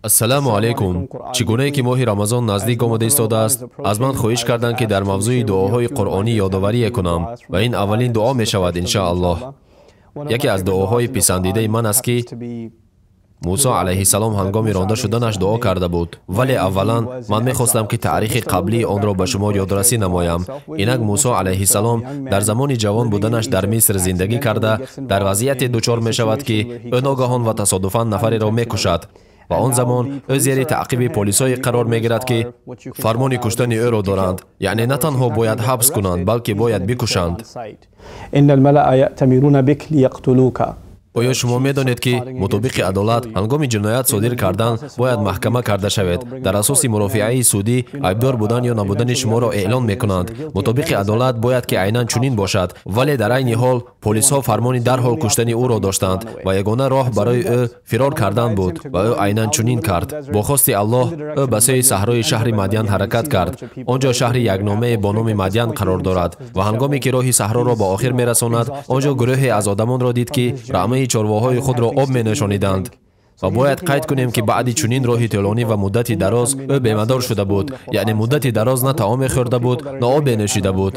Ассалому алайкум. Чӣ гунае ки моҳи Рамазон наздик омада истодааст, аз ман хоҳиш карданд, ки дар мавзӯи дуоҳои қуръонӣ ёдоварие кунам ва ин аввалин дуо мешавад, иншааллоҳ. Яке аз дуоҳои писандидаи ман аст, ки Мусо алайҳиссалом ҳангоми ронда шуданаш дуо карда буд. Вале аввалан ман мехостам, ки таърихи қаблии онро ба шумо ёдрасӣ намоям. Инак Мусо алайҳиссалом дар замони ҷавон буданаш дар Миср зиндагӣ карда, дар вазъияте дучор мешавад, ки ӯ ногаҳон ва тасодуфан нафареро мекушад. Ва он замон ӯ зери таъқиби полисое қарор мегирад, ки фармони куштани ӯро доранд. Яъне на танҳо бояд ҳабс кунанд, балки бояд бикушанд. Оё шумо медонед, ки мутобиқи адолат ҳангоми ҷиноят содир кардан бояд маҳкама карда шавед? Дар асоси мурофиаи судӣ айбдор будан ё набудани шуморо эълон мекунанд. Мутобиқи адолат бояд ки айнан чунин бошад, вале дар айни ҳол полисҳо фармони дарҳол куштани ӯро доштанд ва ягона роҳ барои ӯ фирор кардан буд ва ӯ айнан чунин кард. Бо хости Аллоҳ ӯ ба сӯи саҳрои шаҳри Мадян ҳаракат кард. Он ҷо шаҳри якномае бо номи Мадян қарор дорад ва ҳангоме ки роҳи саҳроро ба охир мерасонад, он ҷо гурӯҳе аз одамонро дид, ки раъмаи чорвоҳои худро об менӯшониданд. Ва бояд қайд кунем, ки баъди чунин роҳи тӯлонӣ ва муддати дароз ӯ бемадор шуда буд. Яъне муддати дароз на таоме хӯрда буд, на обе нӯшида буд.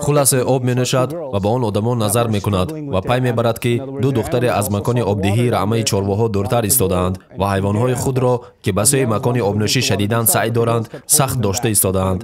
Хулас, ӯ об менӯшад ва ба он одамон назар мекунад ва пай мебарад, ки ду духтаре аз макони обдиҳии раъмаи чорвоҳо дуртар истодаанд ва ҳайвонҳои худро, ки ба сӯи макони обнӯшӣ шадидан саъй доранд, сахт дошта истодаанд.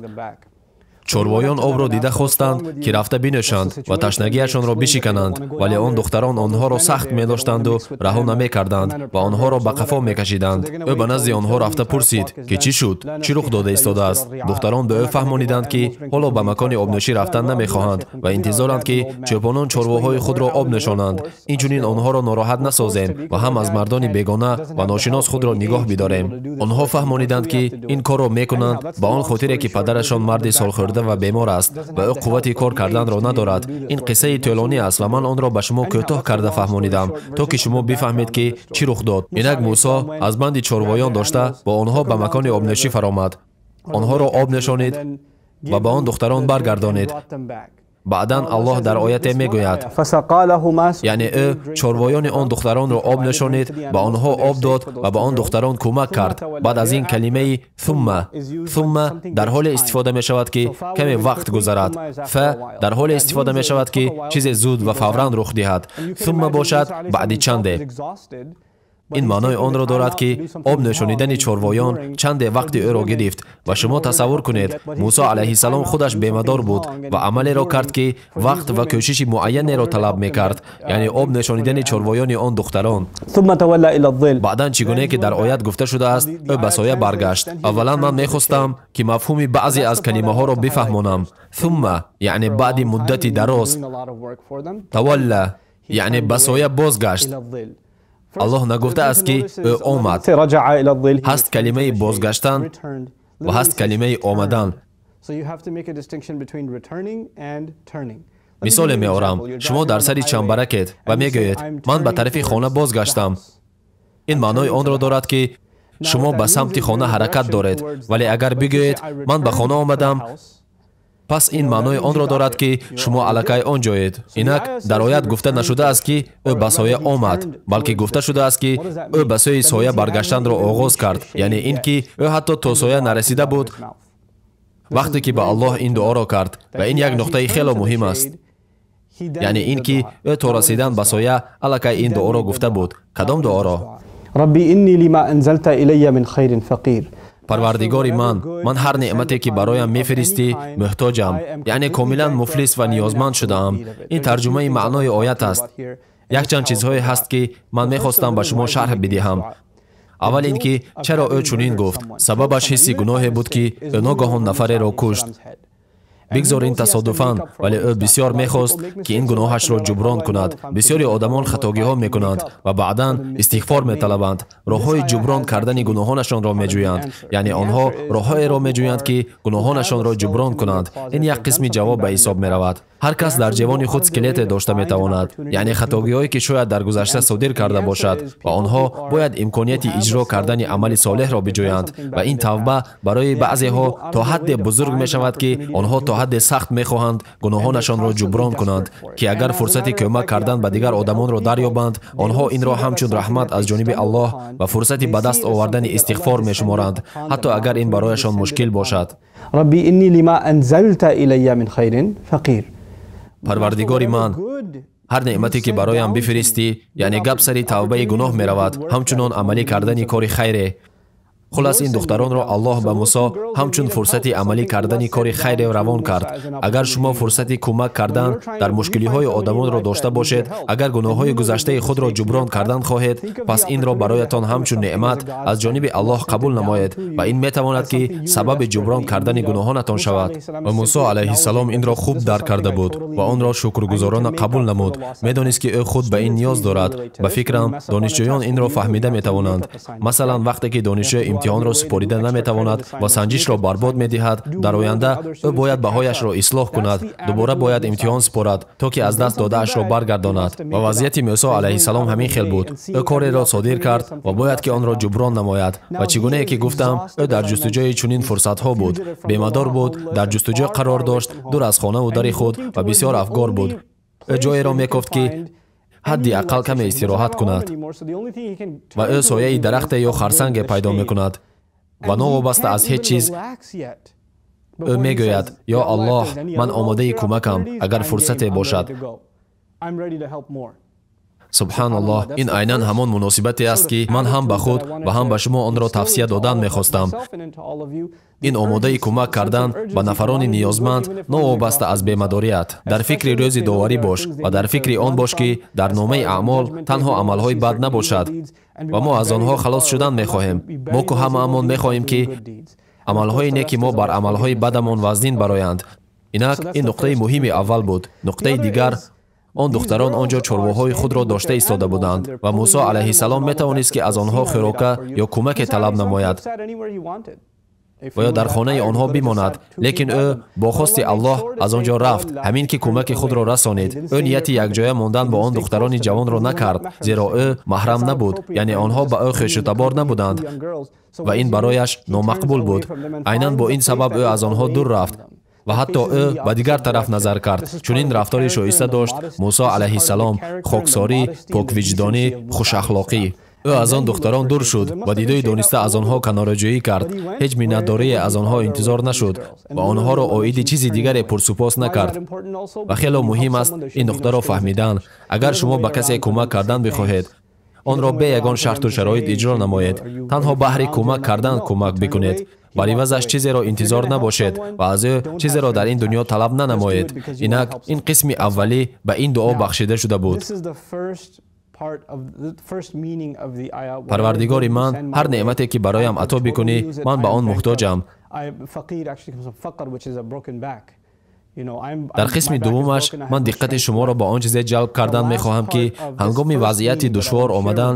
Чорвоён обро дида хостанд, ки рафта бинӯшанд ва ташнагиашонро бишикананд, вале он духтарон онҳоро сахт медоштанду раҳо намекарданд ва онҳоро ба қафо мекашиданд. Ӯ ба назди онҳо рафта пурсид, ки чӣ шуд, чӣ рух дода истодааст. Духтарон ба ӯ фаҳмониданд, ки ҳоло ба макони обнӯшӣ рафтан намехоҳанд ва интизоранд, ки чӯпонон чорвоҳои худро об нӯшонанд. Инчунин онҳоро нороҳат насозем ва ҳам аз мардони бегона ва ношинос худро нигоҳ бидорем. Онҳо фаҳмониданд, ки ин корро мекунанд ба он хотире, ки падарашон марди солхӯрда ва бемор аст ва ӯ қуввати кор карданро надорад. Ин қиссаи тӯлонӣ аст ва ман онро ба шумо кӯтоҳ карда фаҳмонидам, то ки шумо бифаҳмед, ки чӣ рух дод. Инак Мусо аз банди чорвоён дошта бо онҳо ба макони обнӯшӣ фаромад. Онҳоро об нӯшонид ва ба он духтарон баргардонид. Баъдан Аллоҳ дар ояте мегӯяд, яъне ӯ чорвоёни он духтаронро об нӯшонид, ба онҳо об дод ва ба он духтарон кӯмак кард. Баъд аз ин калимаи сумма, сумма дар ҳоле истифода мешавад, ки каме вақт гузарад. Фа дар ҳоле истифода мешавад, ки чизе зуд ва фавран рух диҳад. Сумма бошад баъди чанде. Ин маънои онро дорад, ки об нӯшонидани чорвоён чанде вақти ӯро гирифт. Ва шумо тасаввур кунед, Мусо алайҳиссалом худаш бемадор буд ва амалеро кард, ки вақт ва кӯшиши муайянеро талаб мекард, яъне об нӯшонидани чорвоёни он духтарон. Баъдан чӣ гунае ки дар оят гуфта шудааст, ӯ ба соя баргашт. Аввалан ман мехостам, ки мафҳуми баъзе аз калимаҳоро бифаҳмонам. Сумма яъне баъди муддати дароз, тавалла яъне ба соя бозгашт. Аллоҳ нагуфтааст, ки ӯ омад. Ҳаст калимаи бозгаштан ва ҳаст калимаи омадан. Мисоле меорам. Шумо дар сари чамбаракед ва мегӯед, ман ба тарафи хона бозгаштам. Ин маънои онро дорад, ки шумо ба самти хона ҳаракат доред. Вале агар бигӯед, ман ба хона омадам, пас ин маънои онро дорад, ки шумо аллакай он ҷоед. Инак дар оят гуфта нашудааст, ки ӯ ба соя омад, балки гуфта шудааст, ки ӯ ба сӯи соя баргаштанро оғоз кард. Яъне ин ки ӯ ҳатто то соя нарасида буд вақте ки ба Аллоҳ ин дуоро кард. Ва ин як нуқтаи хело муҳим аст. Яъне ин ки ӯ то расидан ба соя аллакай ин дуоро гуфта буд. Кадом дуоро? Парвардигори ман, ман ҳар неъмате, ки бароям мефиристӣ, муҳтоҷам. Яъне комилан муфлис ва ниёзманд шудаам. Ин тарҷумаи маънои оят аст. Якчанд чизҳое ҳаст, ки ман мехостам ба шумо шарҳ бидиҳам. Аввал ин ки чаро ӯ чунин гуфт. Сабабаш ҳисси гуноҳе буд, ки ӯ ногаҳон нафареро кушт. Бигзор ин тасодуфан, вале ӯ бисёр мехост, ки ин гуноҳашро ҷуброн кунад. Бисёри одамон хатогиҳо мекунанд ва баъдан истиғфор металабанд. Роҳҳои ҷуброн кардани гуноҳонашонро меҷӯянд. Яъне онҳо роҳҳоеро меҷӯянд, ки гуноҳонашонро ҷуброн кунанд. Ин як қисми ҷавоб ба ҳисоб меравад. Ҳар кас дар ҷевони худ скелете дошта метавонад, яъне хатогиҳое, ки шояд дар гузашта содир карда бошад, ва онҳо бояд имконияти иҷро кардани амали солеҳро биҷӯянд. Ва ин тавба барои баъзеҳо то ҳадде бузург мешавад, ки онҳо то ҳадде сахт мехоҳанд гуноҳонашонро ҷуброн кунанд, ки агар фурсати кӯмак кардан ба дигар одамонро дарёбанд, онҳо инро ҳамчун раҳмат аз ҷониби Аллоҳ ва фурсати ба даст овардани истиғфор мешуморанд, ҳатто агар ин барояшон мушкил бошад. Парвардигори ман, ҳар неъмате ки бароям бифиристӣ, яъне гап сари тавбаи гуноҳ меравад, ҳамчунон амалӣ кардани кори хайре. Хулас, ин духтаронро Аллоҳ ба Мусо ҳамчун фурсати амалӣ кардани кори хайре равон кард. Агар шумо фурсати кӯмак кардан дар мушкилиҳои одамонро дошта бошед, агар гуноҳҳои гузаштаи худро ҷуброн кардан хоҳед, пас инро бароятон ҳамчун неъмат аз ҷониби Аллоҳ қабул намоед ва ин метавонад ки сабаби ҷуброн кардани гуноҳонатон шавад. Ва Мусо алайҳиссалом инро хуб дарк карда буд ва онро шукргузорона қабул намуд. Медонист ки ӯ худ ба ин ниёз дорад. Ба фикрам, донишҷӯён инро фаҳмида метавонанд. Масалан, вақте ки донишҷӯ имтиҳонро супорида наметавонад ва санҷишро барбод медиҳад, дар оянда ӯ бояд баҳояшро ислоҳ кунад, дубора бояд имтиҳон супорад, то ки аз даст додаашро баргардонад. Ва вазъияти Мусо алайҳиссалом ҳамин хел буд. Ӯ кореро содир кард ва бояд ки онро ҷуброн намояд. Ва чӣ гунае ки гуфтам, ӯ дар ҷустуҷӯи чунин фурсатҳо буд. Бемадор буд, дар ҷустуҷӯ қарор дошт, дур аз хонаву дари худ ва бисёр афгор буд. Ӯ ҷоеро мекофт ки ҳадди ақал каме истироҳат кунад ва ӯ сояи дарахте ё харсанге пайдо мекунад ва новобаста аз ҳеҷ чиз ӯ мегӯяд: ё Аллоҳ, ман омодаи кӯмакам, агар фурсате бошад. Субҳаналлоҳ, ин айнан ҳамон муносибате аст, ки ман ҳам ба худ ва ҳам ба шумо онро тавсия додан мехостам. Ин омодаи кӯмак кардан ба нафарони ниёзманд новобаста аз бемадорият. Дар фикри рӯзи доварӣ бош ва дар фикри он бош, ки дар номаи аъмол танҳо амалҳои бад набошад ва мо аз онҳо халос шудан мехоҳем. Мо ку ҳамаамон мехоҳем, ки амалҳои неки мо бар амалҳои бадамон вазнин бароянд. Инак, ин нуқтаи муҳими аввал буд. Нуқтаи дигар, он духтарон он ҷо чорвоҳои худро дошта истода буданд ва Мусо алайҳиссалом метавонист, ки аз онҳо хӯрока ё кӯмаке талаб намояд ва ё дар хонаи онҳо бимонад, лекин ӯ бо хости Аллоҳ аз он ҷо рафт, ҳамин ки кӯмаки худро расонид. Ӯ нияти якҷоя мондан бо он духтарони ҷавонро накард, зеро ӯ маҳрам набуд, яъне онҳо ба ӯ хешутабор набуданд ва ин барояш номақбул буд. Айнан бо ин сабаб ӯ аз онҳо дур рафт ва ҳатто ӯ ба дигар тараф назар кард. Чунин рафтори шоиста дошт Мусо алайҳиссалом: хоксорӣ, поквиҷдонӣ, хушахлоқӣ. Ӯ аз он духтарон дур шуд ва дидои дониста аз онҳо канораҷӯӣ кард. Ҳеҷ миннатдорие аз онҳо интизор нашуд ва онҳоро оиди чизи дигаре пурсупос накард. Ва хело муҳим аст ин нуқтаро фаҳмидан. Агар шумо ба касе кӯмак кардан бихоҳед, онро бе ягон шарту шароит иҷро намоед. Танҳо баҳри кӯмак кардан кӯмак бикунед. Бар ивазаш чизеро интизор набошед ва аз ӯ чизеро дар ин дунё талаб нанамоед. Инак, ин қисми аввалӣ ба ин дуо бахшида шуда буд. Парвардигори ман, ҳар неъмате ки бароям ато бикунӣ, ман ба он муҳтоҷам. Дар қисми дуввумаш ман диққати шуморо ба он чизе ҷалб кардан мехоҳам, ки ҳангоми вазъияти душвор омадан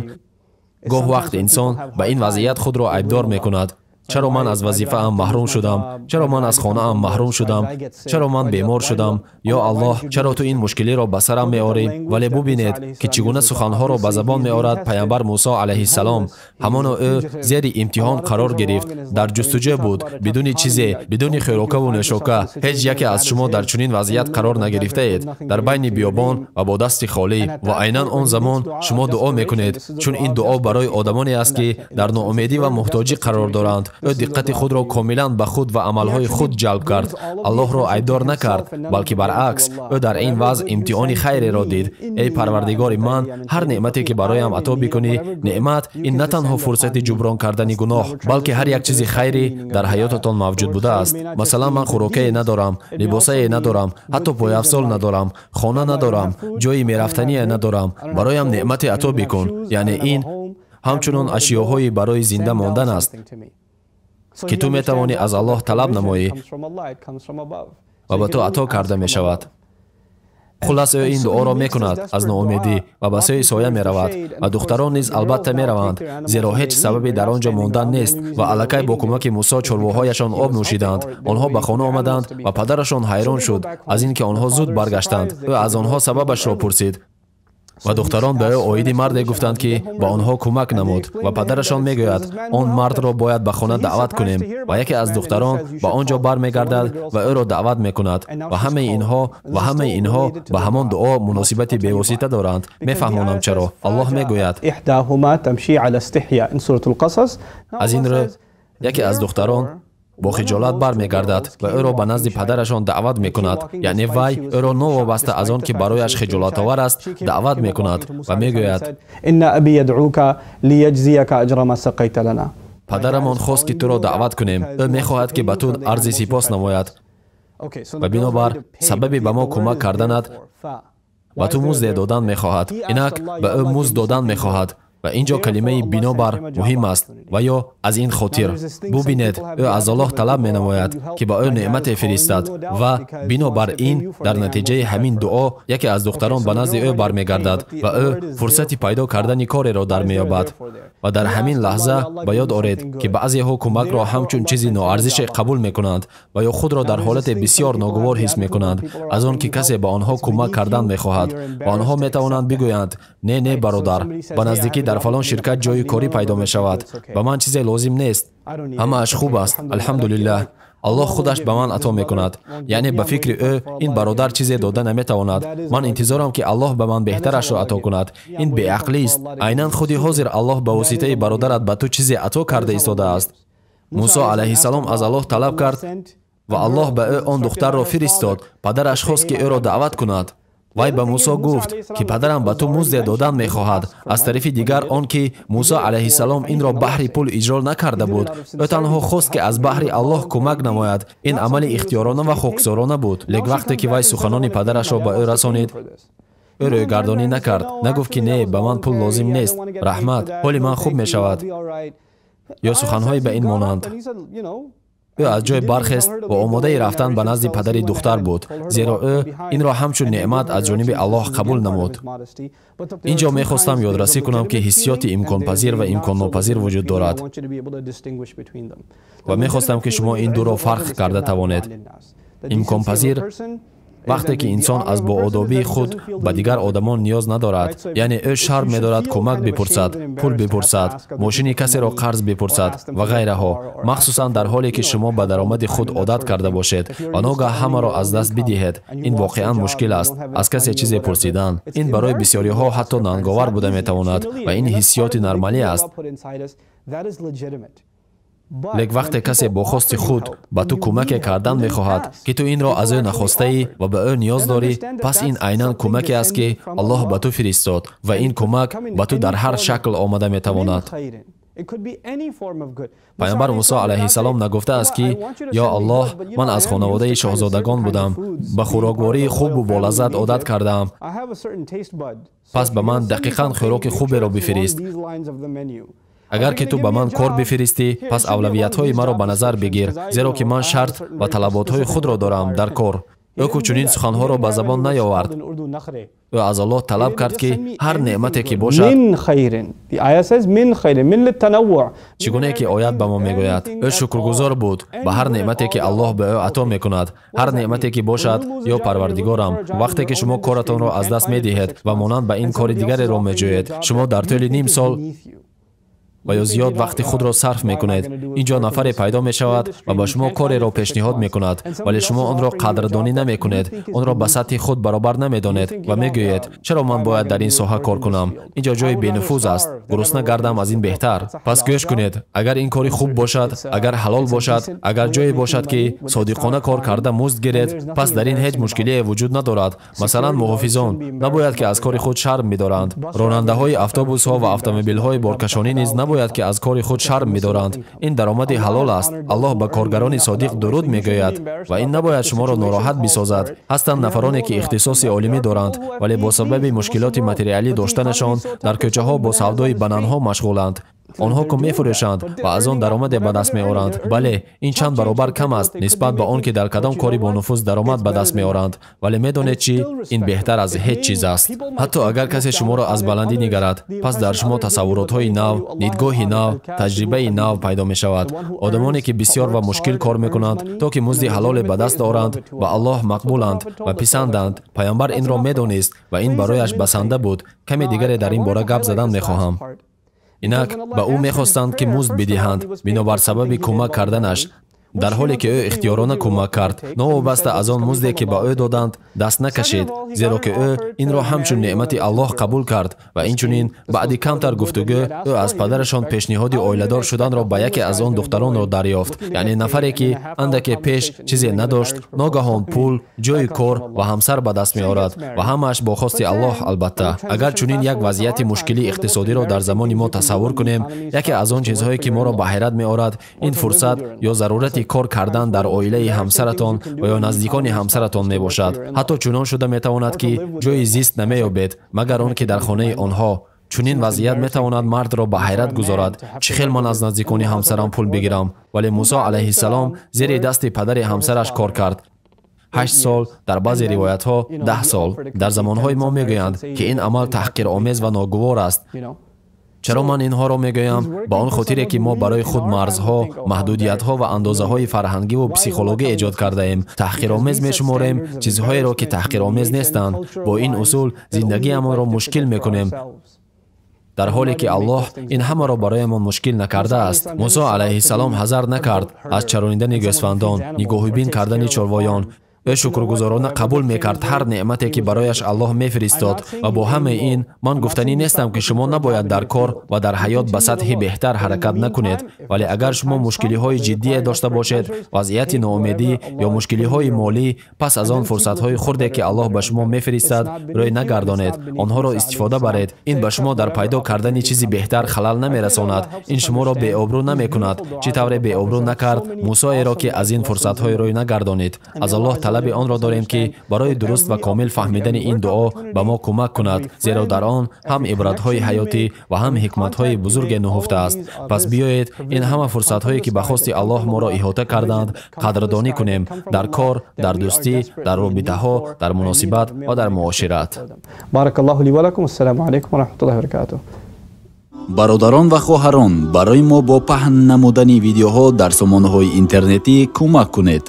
гоҳ вақт инсон ба ин вазъият худро айбдор мекунад. Чаро ман аз вазифаам маҳрум шудам? Чаро ман аз хонаам маҳрум шудам? Чаро ман бемор шудам? Ё Аллоҳ, чаро ту ин мушкилиро ба сарам меорӣ? Вале бубинед, ки чӣ гуна суханҳоро ба забон меорад Паямбар Мусо алайҳиссалом. Ҳамоно ӯ зери имтиҳон қарор гирифт, дар ҷустуҷӯ буд, бидуни чизе, бидуни хӯрокаву нӯшока. Ҳеҷ яке аз шумо дар чунин вазъият қарор нагирифтаед, дар байни биёбон ва бо дасти холӣ. Ва айнан он замон шумо дуо мекунед, чун ин дуо барои одамоне аст, ки дар ноумедӣ ва муҳтоҷӣ қарор доранд. Ӯ диққати худро комилан ба худ ва амалҳои худ ҷалб кард. Аллоҳро айбдор накард, балки баръакс, ӯ дар ин вазъ имтиҳони хайреро дид. Эй Парвардигори ман, ҳар неъмате ки бароям ато бикунӣ, неъмат ин на танҳо фурсати ҷуброн кардани гуноҳ, балки ҳар як чизи хайре дар ҳаётатон мавҷуд будааст. Масалан, ман хӯрокае надорам, либосае надорам, ҳатто пойафзол надорам, хона надорам, ҷойи мерафтание надорам. Бароям неъмате ато бикун. Яъне ин ҳамчунон ашёҳои барои зинда мондан аст, ки ту метавонӣ аз Аллоҳ талаб намоӣ ва ба ту ато карда мешавад. Хулас, ӯ ин дуоро мекунад аз ноумедӣ ва ба сӯи соя меравад ва духтарон низ албатта мераванд, зеро ҳеҷ сабабе дар он ҷо мондан нест ва аллакай бо кӯмаки Мусо чорвоҳояшон об нӯшиданд. Онҳо ба хона омаданд ва падарашон ҳайрон шуд аз ин ки онҳо зуд баргаштанд. Ӯ аз онҳо сабабашро пурсид. Ва духтарон ба ӯ оиди марде гуфтанд, ки ба онҳо кӯмак намуд. Ва падарашон мегӯяд: он мардро бояд ба хона даъват кунем. Ва яке аз духтарон ба он ҷо бармегардад ва ӯро даъват мекунад. Ва ҳамаи инҳо ба ҳамон дуо муносибати бевосита доранд. Мефаҳмонам чаро. Аллоҳ мегӯяд: аз ин рӯ яке аз духтарон бо хиҷолат бармегардад ва ӯро ба назди падарашон даъват мекунад. Яъне вай ӯро новобаста аз он ки барояш хиҷолатовар аст даъват мекунад ва мегӯяд: падарамон хост, ки туро даъват кунем. Ӯ мехоҳад, ки ба ту арзи сипос намояд. Ва бинобар сабаби ба мо кӯмак карданат ба ту музде додан мехоҳад. Инак ба ӯ музд додан мехоҳад. Ва ин ҷо калимаи бинобар муҳим аст ва ё аз ин хотир. Бубинед, ӯ аз Аллоҳ талаб менамояд, ки ба ӯ неъмате фиристад ва бинобар ин дар натиҷаи ҳамин дуо яке аз духтарон ба назди ӯ бармегардад ва ӯ фурсати пайдо кардани кореро дар меёбад. Ва дар ҳамин лаҳза ба ёд оред, ки баъзеҳо кӯмакро ҳамчун чизи ноарзише қабул мекунанд ва ё худро дар ҳолате бисёр ногувор ҳис мекунанд аз он ки касе ба онҳо кӯмак кардан мехоҳад. Ва онҳо метавонанд бигӯянд: не, не, бародар, ба наздикӣ дар фалон ширкат ҷойи корӣ пайдо мешавад, ба ман чизе лозим нест, ҳамааш хуб аст, алҳамдулиллаҳ, Аллоҳ худаш ба ман ато мекунад. Яъне ба фикри ӯ ин бародар чизе дода наметавонад. Ман интизорам, ки Аллоҳ ба ман беҳтарашро ато кунад. Ин беақлист. Айнан худи ҳозир Аллоҳ ба воситаи бародарат ба ту чизе ато карда истодааст. Мусо алайҳиссалом аз Аллоҳ талаб кард ва Аллоҳ ба ӯ он духтарро фиристод. Падараш хост, ки ӯро даъват кунад. Вай ба Мусо гуфт, ки падарам ба ту музде додан мехоҳад. Аз тарафи дигар он ки Мусо алайҳиссалом инро баҳри пул иҷро накарда буд. Ӯ танҳо хост, ки аз баҳри Аллоҳ кӯмак намояд. Ин амали ихтиёрона ва хоксорона буд. Лек вақте ки вай суханони падарашро ба ӯ расонид, ӯ рӯйгардонӣ накард. Нагуфт, ки не, ба ман пул лозим нест, раҳмат, ҳоли ман хуб мешавад, ё суханҳои ба ин монанд. Ӯ аз ҷой бархест ва омодаи рафтан ба назди падари духтар буд, зеро ӯ инро ҳамчун неъмат аз ҷониби Аллоҳ қабул намуд. Ин ҷо мехостам ёдрасӣ кунам, ки ҳиссиёти имконпазир ва имконнопазир вуҷуд дорад ва мехостам, ки шумо ин дуро фарқ карда тавонед. Имконпазир вақте ки инсон аз боодобии худ ба дигар одамон ниёз надорад, яъне ӯ шарм медорад кӯмак бипурсад, пул бипурсад, мошини касеро қарз бипурсад ва ғайраҳо, махсусан дар ҳоле ки шумо ба даромади худ одат карда бошед ва ногаҳ ҳамаро аз даст бидиҳед. Ин воқеан мушкил аст аз касе чизе пурсидан. Ин барои бисёриҳо ҳатто нанговар буда метавонад ва ин ҳиссиёти нормалӣ аст. Лек вақте касе бо хости худ ба ту кӯмаке кардан мехоҳад, ки ту инро аз ӯ нахостаӣ ва ба ӯ ниёз дорӣ, пас ин айнан кӯмаке аст, ки Аллоҳ ба ту фиристод ва ин кӯмак ба ту дар ҳар шакл омада метавонад. Пайғамбар Мусо алайҳиссалом нагуфтааст, ки ё Аллоҳ, ман аз хонаводаи шоҳзодагон будам, ба хӯроквории хубу болаззат одат кардаам, пас ба ман дақиқан хӯроки хуберо бифирист. Агар ки ту ба ман кор бифиристӣ, пас авлавиятҳои маро ба назар бигир, зеро ки ман шарт ва талаботҳои худро дорам дар кор. Ӯ ку чунин суханҳоро ба забон наёвард. Ӯ аз Аллоҳ талаб кард, ки ҳар неъмате ки бошад, чӣ гуне ки оят ба мо мегӯяд, ӯ шукргузор буд ба ҳар неъмате ки Аллоҳ ба ӯ ато мекунад. Ҳар неъмате ки бошад, ё Парвардигорам, вақте ки шумо коратонро аз даст медиҳед ва монанд ба ин кори дигареро меҷӯед, шумо дар тӯли ним сол ва ё зиёд вақти худро сарф мекунед. Ин ҷо нафаре пайдо мешавад ва ба шумо кореро пешниҳод мекунад, вале шумо онро қадрдонӣ намекунед, онро ба сатҳи худ баробар намедонед ва мегӯед: чаро ман бояд дар ин соҳа кор кунам? Ин ҷо ҷои бенуфуз аст, гурусна гардам аз ин беҳтар. Пас гӯш кунед, агар ин кори хуб бошад, агар ҳалол бошад, агар ҷое бошад, ки содиқона кор карда музд гиред, пас дар ин ҳеҷ мушкилие вуҷуд надорад. Масалан, муҳофизон набояд ки аз кори худ шарм бидоранд. Ронандаҳои автобусҳо ва автомобилҳои боркашонӣ низ набояд ки аз кори худ шарм бидоранд. Ин даромади ҳалол аст. Аллоҳ ба коргарони содиқ дуруд мегӯяд ва ин набояд шуморо нороҳат бисозад. Ҳастанд нафароне ки ихтисоси олимӣ доранд, вале бо сабаби мушкилоти материалӣ доштанашон дар кӯчаҳо бо савдои бананҳо машғуланд. Онҳо ку мефурӯшанд ва аз он даромаде ба даст меоранд. Бале, ин чанд баробар кам аст нисбат ба он ки дар кадом кори бонуфуз даромад ба даст меоранд. Вале медонед чӣ? Ин беҳтар аз ҳеҷ чиз аст. Ҳатто агар касе шуморо аз баландӣ нигарад, пас дар шумо тасаввуротҳои нав, дидгоҳи нав, таҷрибаи нав пайдо мешавад. Одамоне ки бисёр ва мушкил кор мекунанд, то ки музди ҳалоле ба даст оранд, ба Аллоҳ мақбуланд ва писанданд. Паёмбар инро медонист ва ин барояш басанда буд. Каме дигаре дар ин бора гап задан мехоҳам. Инак ба ӯ мехостанд ки музд бидиҳанд бинобар сабаби кӯмак карданаш, дар ҳоле ки ӯ ихтиёрона кӯмак кард. Новобаста аз он музде ки ба ӯ доданд, даст накашид, зеро ки ӯ инро ҳамчун неъмати Аллоҳ қабул кард. Ва инчунин баъди камтар гуфтугӯ ӯ аз падарашон пешниҳоди оиладор шуданро ба яке аз он духтаронро дарёфт. Яъне нафаре ки андаке пеш чизе надошт, ногаҳон пул, ҷойи кор ва ҳамсар ба даст меорад ва ҳамааш бо хости Аллоҳ. Албатта, агар чунин як вазъияти мушкили иқтисодиро дар замони мо тасаввур кунем, яке аз он чизҳое ки моро ба ҳайрат меорад, ин фурсат ё зарурати кор кардан дар оилаи ҳамсаратон ва ё наздикони ҳамсаратон мебошад. Ҳатто чунон шуда метавонад ки ҷойи зист намеёбед, магар он ки дар хонаи онҳо. Чунин вазъият метавонад мардро ба ҳайрат гузорад. Чӣ хел ман аз наздикони ҳамсарам пул бигирам? Вале Мусо алайҳиссалом зери дасти падари ҳамсараш кор кард. 8 сол, дар баъзе ривоятҳо 10 сол. Дар замонҳои мо мегӯянд ки ин амал таҳқиромез ва ногувор аст. Чаро ман инҳоро мегӯям? Ба он хотире ки мо барои худ марзҳо, маҳдудиятҳо ва андозаҳои фарҳангиву психологӣ эҷод кардаем. Таҳқиромез мешуморем чизҳоеро ки таҳқиромез нестанд. Бо ин усул зиндагиамонро мушкил мекунем, дар ҳоле ки Аллоҳ ин ҳамаро бароямон мушкил накардааст. Мусо алайҳиссалом ҳазар накард аз чаронидани гӯсфандон, нигоҳубин кардани чорвоён. Ӯ шукргузорона қабул мекард ҳар неъмате ки барояш Аллоҳ мефиристод. Ва бо ҳамаи ин ман гуфтанӣ нестам ки шумо набояд дар кор ва дар ҳаёт ба сатҳи беҳтар ҳаракат накунед. Вале агар шумо мушкилиҳои ҷиддие дошта бошед, вазъияти ноумедӣ ё мушкилиҳои молӣ, пас аз он фурсатҳои хурде ки Аллоҳ ба шумо мефиристад рӯй нагардонед, онҳоро истифода баред. Ин ба шумо дар пайдо кардани чизи беҳтар халал намерасонад. Ин шуморо беобрӯ намекунад. Чӣ тавре беобрӯ накард Мусоеро ки аз ин фурсатҳои рӯй нагардонид. Аз Аллоҳ талаби онро дорем ки барои дуруст ва комил фаҳмидани ин дуо ба мо кӯмак кунад, зеро дар он ҳам ибратҳои ҳаётӣ ва ҳам ҳикматҳои бузурге нуҳуфта аст. Пас биёед ин ҳама фурсатҳое ки ба хости Аллоҳ моро иҳота карданд қадрдонӣ кунем дар кор, дар дӯстӣ, дар робитаҳо, дар муносибат ва дар муошират. Баракаллоҳу ли ва лакум. Ассалому алайкум ва раҳматуллоҳи ва баракатуҳ. Бародарон ва хоҳарон, барои мо бо паҳн намудани видеоҳо дар сомонаҳои интернетӣ кӯмак кунед.